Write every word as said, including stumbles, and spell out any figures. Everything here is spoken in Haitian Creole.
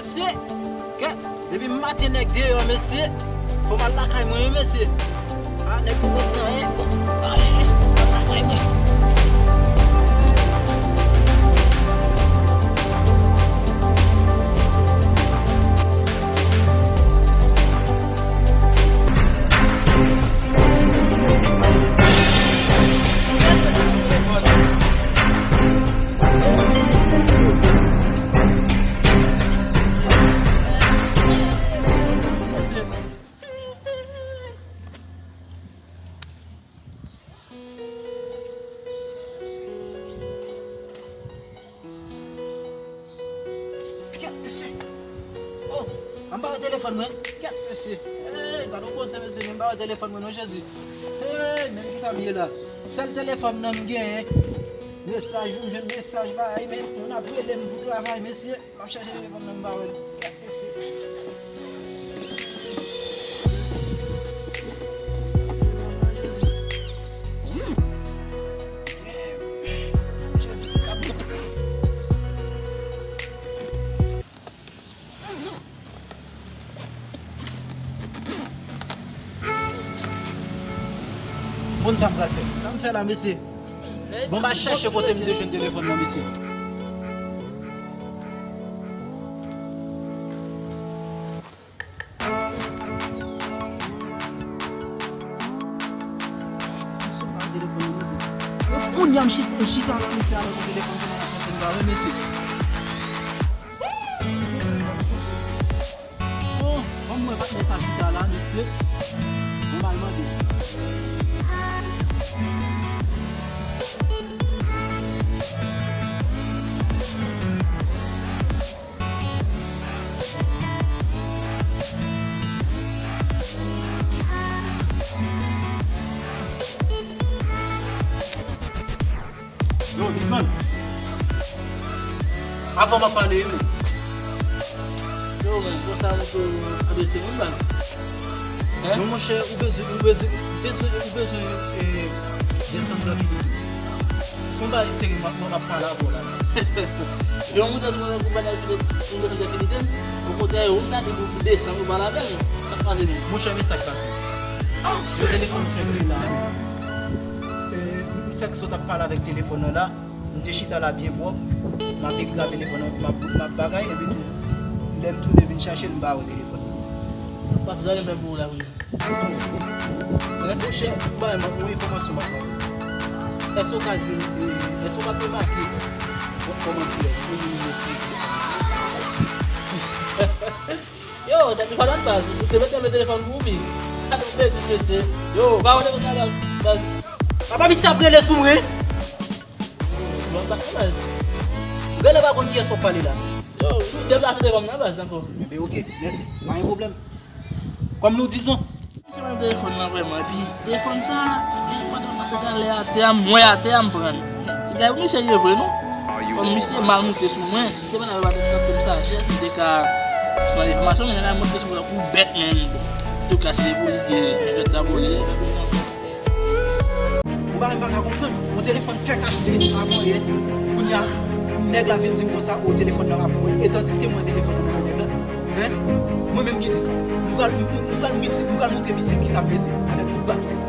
Mesye, gad, depi maten nèg deyò, mesye. Fò m al lakay mwen, wi, mesye. A, nèg poko gen anyen. Ale, al lakay mwen. Kèt, mesye. Oh, anba yo telefòn mwen. Kèt, mesye. Hey, gade yon koze, mesye, men anba yo telefòn mwen, non, Jezi. Hey, men kisa m ye la? Sèl telefòn nan m genyen. Mesaj, m jwenn mesaj, bagay, men moun ap rele m pou travay, mesye. M ap chèche telefòn nan, m pa wè l. Kèt, mesye. Bon, sa m pral fè? Sa m fè la, mesye? Bon, m a chèche kote m te jwenn telefòn nan, mesye. Mesye, m pa wè telefòn nan, mesye. Yo, kounye a m chita, m chita la, mesye, alò pou telefòn nan ap fonksyonnen, m pa wè, mesye. Bon, ban m wè patnè sa chita la, mesye. Bon, m al mande. Yo, Big Man. Avan m ap pale, wi. Yo, men, konsa, monchè, ou adrese moun, baz. Hein? Non, monchè, ou bezwen, ou bezwen, ou bezwen, ou bezwen, eh, desann nan figi. Se yon bagay serye m ap, m ap pale avè w la. Yon moun te sou mwen pou bagay ki te, pou desann nan figi, okontrè, ou ta di pou, pou desann, ou pale avè l. Sa k pase menm? Monchè, men sa k pase. Yo telefòn fè m la. Eh, m fèk sot ap pale avèk telefòn nan la. M te chita la byen pwòp, m ap ekri a telefòn nan, m ap, m ap bagay, epi tou, lè m tounen vin chache l, m pa wè telefòn nan. Pase, gade m fè pou ou la kounye a. Monchè, ou ba m yon enfòmasyon m ap ba ou. Èske w ka di m, e, èske w pa t remake kòman dirèk ou vin retire telefòn nan? Yo, tèt li pa nan baz. Ou se mete men telefòn pou ou, pi. Gade yon betiz, mesye. Yo, pa wè telefòn nan baz. Papa, misye ap rele sou mwen. Yo, ou pa konn baz. Ou genlè pa konn kiyès w ap pale la. Yo, nou deplase telefòn nan baz ankò. Enben, oke, mèsi. Pa gen pwoblèm. Kòm nou dizon. Misye pa nan telefòn nan vrèman. Epi, telefòn sa, e pandan m pase talè atè a, m wè atè a, m pran l. Gade, misye ye vre, non? Kòm misye mal moute sou mwen, si te pale avè m ak yon sajès, m te ka jwenn enfòmasyon, men nèg la monte sou mwen tankou bèt, men. Antouka, si se pou li, gen, gen sa pou li, men pou li ankò. Ou pa, m pa ka konprann. Yon telefòn fèk achte avan yè, kounye a, nèg la vin di m konsa, o, telefòn nan pa pou mwen. E tandiske mwen, telefòn nan nan men nèg la. Hein? Mwen menm ki di sa. M pral, m, m, m pral miti, m pral montre misye kisa m vle di avèk tout bato sa.